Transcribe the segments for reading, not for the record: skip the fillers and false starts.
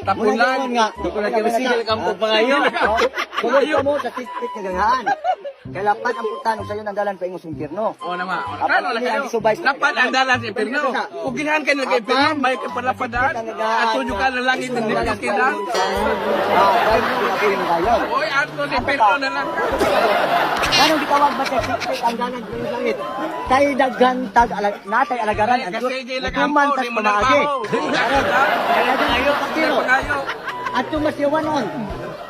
Tapulan. Nga. Sige lang po pangayo. Tungod ka mo sa tiktik nga gangaan. Kay lapad ang putan ug sayo ng dalan paingon sa impyerno. Oo naman. Apan Kano lang ini kayo. ang gisubay sa- Lapad ang dalan sa impyerno. Kung ginahan kayo ng impyerno, may kapalapadan. At tudyo ka ng langit, hindi ka kailan. Ah, kay mo mabilin kayo. Oy, ato sa impyerno na lang ka. Anong gitawag ba sa tiktik ang dalan paingon sa langit? Kay daghan tag alag natay alagaran ang Diyos. Kasi gila ka Tuman po, tas di mo pamaagi. nagbaho. Kaya daghan Pangayo. Pangayo. At tumasyawanon.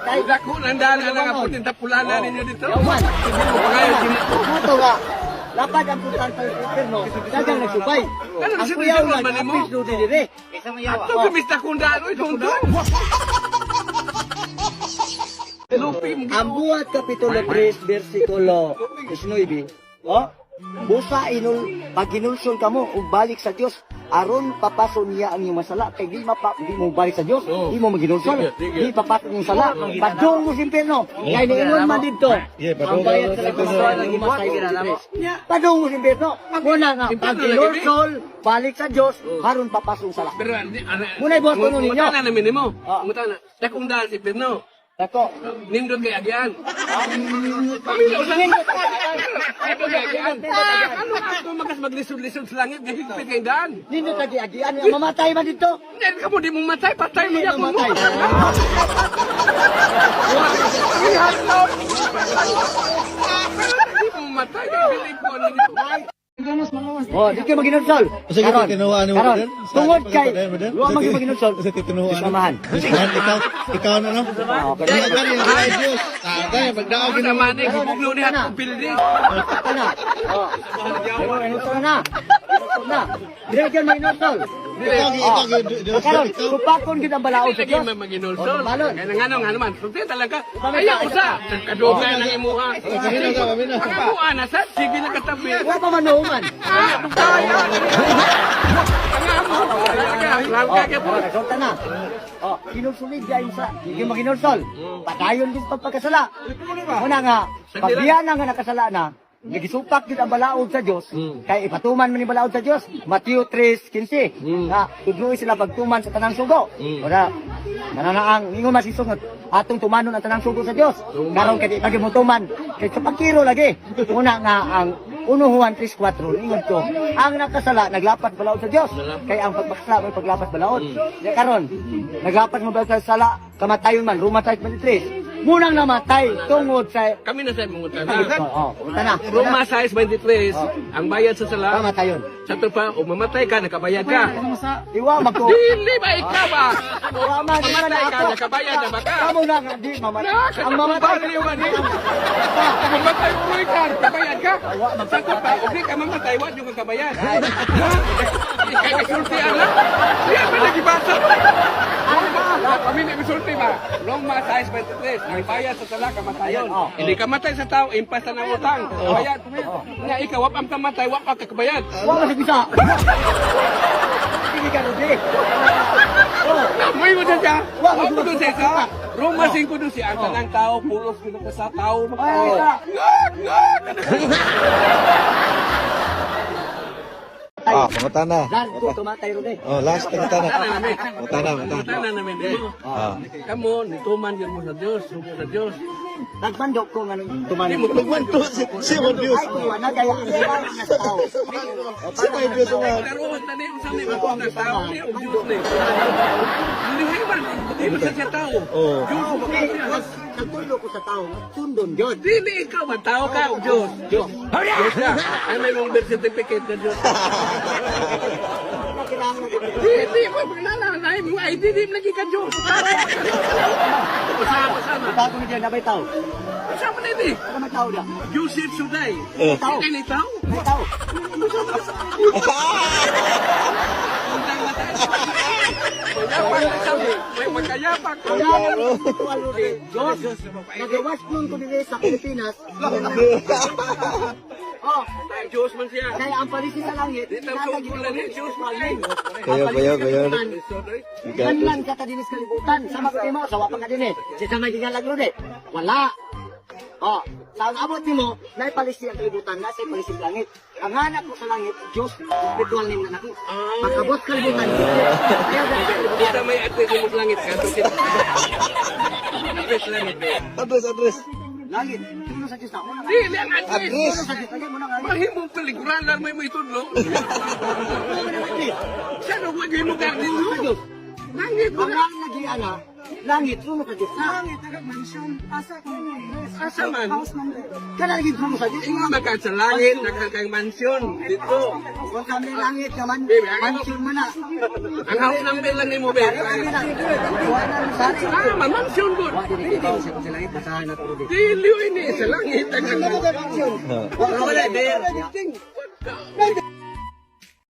Kay Dako ng dalan ang aputin tapulan na ninyo dito. Yawan. Pangayo, Puto nga. Lapad ang putan pa yung impyerno. Dagang nagsubay. Ano, Ang sino kuyaw sino nga man nimo? apis do dire. Ato gimista kung daan, oy, tungtong. Lupi mo. Ang buhat Kapitulo 3, versikulo 19. Oh, busa inul pag ginulsol kamo ug balik sa Dios aron papaso niya ang iyong masala kay di mapa di mo balik sa Dios, di mo maginulsol, di papaso niyang sala, padung mo sa impyerno kay niingon man didto ang bayad sa padung mo sa impyerno. Muna nga pag ginulsol balik sa Dios aron papaso ang sala. Pero, ano, Muna'y buhat ko nun ninyo. Ngutana namin nimo. Ah. Ngutana. Dakong daan sa impyerno. Dako. Nindot kay agian. Pamilya usa. Nindot kay agian. Ano ato makas maglisod-lisod sa langit gahigpit kay daan. Nindot lagi agian mamatay man didto. Hindi ka mo di mo matay, patay mo Hindi yan mo. mamatay. Hindi mo matay, kay bilib ko ano nito. Oh, di kayo maginulsol. Sa Karon, tinuan mo karon, din? tungod kay wa man gyud maginulsol. Sa titinuan. Samahan. Ikaw, ikaw na no? Oh, Hindi ka rin ang Diyos. Ah, kaya magdaog Ako naman eh, gibugno ni hatong building. Ana. Oh. Inulsol na. Inulsol na. Dili kayo maginulsol. Ikaw, ikaw, Diyos. Karon, supakon gyud ang balaod sa Lagi Dios. may maginulsol. Oh, balon. Kaya nga nga naman, sulti talaga. Kaya usa, kadugay ng imuha. Ang imuha na sa, sige na katabi. Wa pa man nauman. Ah, kaya. Ang amo, kaya, Oh, kaya po. nagsulta na. Oh, kinulsulid ya sa di kayo maginulsol. Padayon din pagpagkasala. Muna nga, pagbiya na nga nakasala na, nagisupak gyud ang balaod sa Dios kay ipatuman man ni balaod sa Dios. Mateo 3:15. Nga tudloy sila pagtuman sa tanang sugo. Ora nananaang ningon man si Jesus nga atong tumanon ang tanang sugo sa Dios. Karon kay di pa gyud mo tuman kay sa pagkiro lagi. Una nga ang 1 Juan 3:4 ningon ko ang nakasala naglapat balaod sa Dios kay ang pagpakasala may paglapat balaod. Ya karon naglapat mo balaod sa sala kamatayon man Roma 6:23. Munang namatay tungod sa Kami na sa imong utana. Oh, punta na. Roma 6:23, ang bayad sa sala. Kamatayon. Sa pa, o mamatay ka, nakabayad ka. Iwa magko. Dili ba ikaw ba? Wa man di man Mamatay ka, ako. nakabayad na ba ka? Kamo na nga di mamatay. Na, Ang mamatay baliw man eh. Mamatay uroy ka, kabayad ka. Sa pa, o di ka mamatay, wa yung kabayad. Ikay kasulti ala. Siya ba nagibasa? Kami na misulti ba? Roma 6:23, ang bayad sa sala kamatayon. Hindi ka matay sa tao, impas na ng utang. Bayad. Nga ikaw, wap ang kamatay, wap ka kakabayad. Wa man bisa. Sige ka Rodi. May mo siya. Wa Wa mo dun siya. Roma 5:12, ang tanang tao, pulos ka sa tao. Ay, ka. Ngak! Ngak! Ah, pangutana. Dan ko tumatay Rodi. Oh, last pangutana. Pangutana, pangutana. Pangutana namin mo. Ah. Kamo, nituman yun mo sa Diyos, sugo sa Diyos. Nagmando ko nga nung tuman. Hindi mo tuman. Si mo Diyos. Ay ko na kaya ang nga sa tao. Si mo Diyos nga. Pero tani unsa ni mo sa tao ni og Diyos ni. Lihay man, hindi mo siya sa tao. Oh. Diyos mo Diyos, nagtulo ko sa tao, sundon yun. Dili ikaw ba tao ka og Diyos? Diyos. Diyos na. Ay may mong birth certificate na Diyos. Kailangan ko. Dili mo nala na mo ID di mo lagi ka Diyos. Usama usama. Bago ni diyan nabay tao. Usama na ini. Para may tao da. Joseph Suday. Tao. Hindi ni tao. May tao. Undang mata. Mayapak ka May magkayapak. Kaya ang spiritual Rodi. Diyos, nagawas nun ko diri sa Pilipinas. Oh, Diyos man siya. kaya ang parisi sa langit, Di tao sugo na ni Diyos man ay. Kayo, kayo, kayo. Ganlan ka ta dinis kalibutan. Sa magtimo, sa wapa ka din eh. Sa may gingalag Rodi. Wala. Oh, Sa ang abot nimo, naay palisi ang kalibutan, nasa palisi ang langit. Ang hanap mo sa langit, Diyos, spiritual name na nako. Pag-abot kalibutan, kaya sa kalibutan. Kita may address mo sa langit ka. Address langit be. Address, address. Langit, trono sa Diyos na. Muna nga. Dili ang address. Address. Trono sa Diyos, lagi mo na nga. Mahimong paliguran lang may mo itudlo. Muna nga address. Siya na huwag yung lugar Trono sa ninyo. Diyos. Langit mo Ang na. langit nagiya na, langit, trono sa Diyos na. Langit, taga-mansion. Asa ko yung address? Asa man? House number. Kana lagi trono sa Diyos. Ingon man ka sa langit, nagkakang mansyon dito. Kung kami langit naman, Baby, ang- mansion mo na. Ang house number lang nimo be. Kami na. Kuha na mo sa atin. Ah, man mansyon gud. Wa dili kay sa kung sa langit, basahan na to. Dili ini sa langit ang Ha. Wala, Wala, wala.